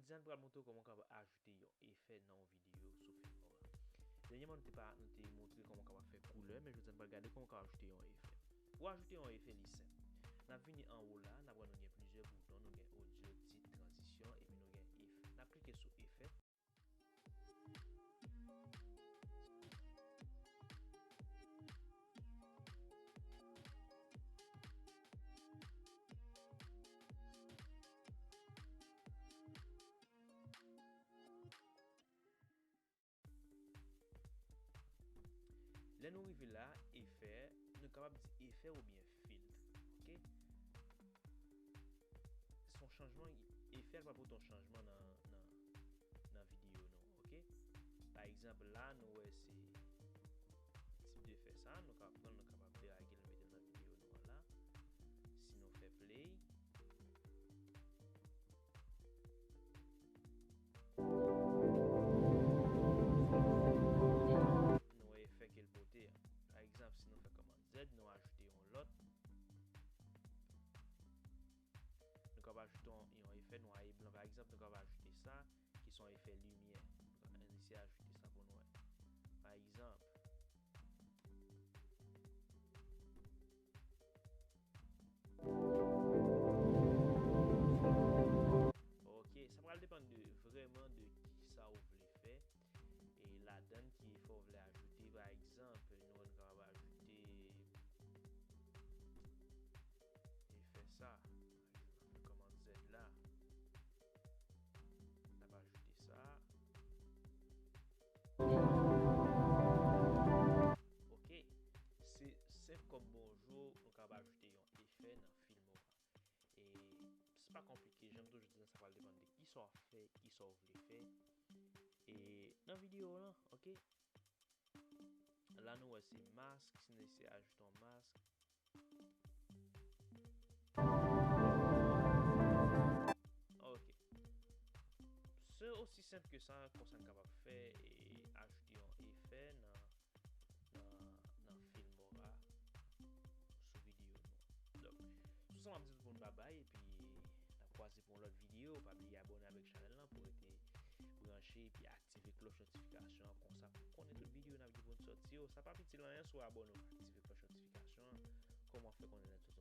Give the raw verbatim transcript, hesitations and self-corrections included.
Jodi a nou pral montre w kòman w kapab ajoute yon efè nan yon videyo sou Filmora. Dènyèman, nou te pa, nou te montre kòman w kapab fè koulè, men jodi a nou pral gade kòman w kapab ajoute yon efè. Pou ajoute yon efè, li senp. N ap vini anwo la, n ap wè nou gen plizyè bouton, nou gen odyo, tit, tranzisyon, epi nou gen efè. N ap klike sou efè. Lè nou rive la, efè, nou kapab di efè oubyen filt. Oke? Se yon chanjman, efè a pral pote yon chanjman nan, nan, nan videyo nou. Oke? Pa egzanp, la, nou wè se tip de efè sa, nou ka pran l, nou kapab drag l, mete l nan videyo nou an la. Si nou fè play, nou wè efè ke l pote a. Pa egzanp, si nou fè kòmand Z, nou ajoute yon lòt. Nou kapab ajoute yon, yon efè nwa e blan. Pa egzanp, nou kapab ajoute sa, ki se yon efè limyè. Nou ka eseye ajoute sa pou nou wè. Pa egzanp, oke, sa pral depann de, vrèman de ki sa ou vle fè. E ladan ki efè ou vle ajoute, pa egzanp, nou, nou kapab ajoute efè sa. Kòmand Z la. N ap ajoute sa. Oke. Se senp kòm bonjou, nou kapab ajoute yon efè nan Filmora. E se pa konplike, jan m toujou di, sa pral depann de ki sa w ap fè, ki sa w vle fè. E nan videyo an, oke? La nou wè se mask, si nou eseye ajoute yon mask. Oke. Se osi senp ke sa, konsa n kapab fè e ajoute yon efè nan, nan, nan Filmora sou videyo nou. Donk, sou sa m ap di tout moun babay, epi n ap kwaze pou yon lòt videyo. Pa bliye abòne avèk chanèl lan pou rete branche, epi aktive klòch notifikasyon an, konsa pou konnen tout videyo n ap gen pou n sòti yo. Sa p ap itil anyen si w abòne ou pa aktive klòch notifikasyon an. Kòman fè konnen lè tout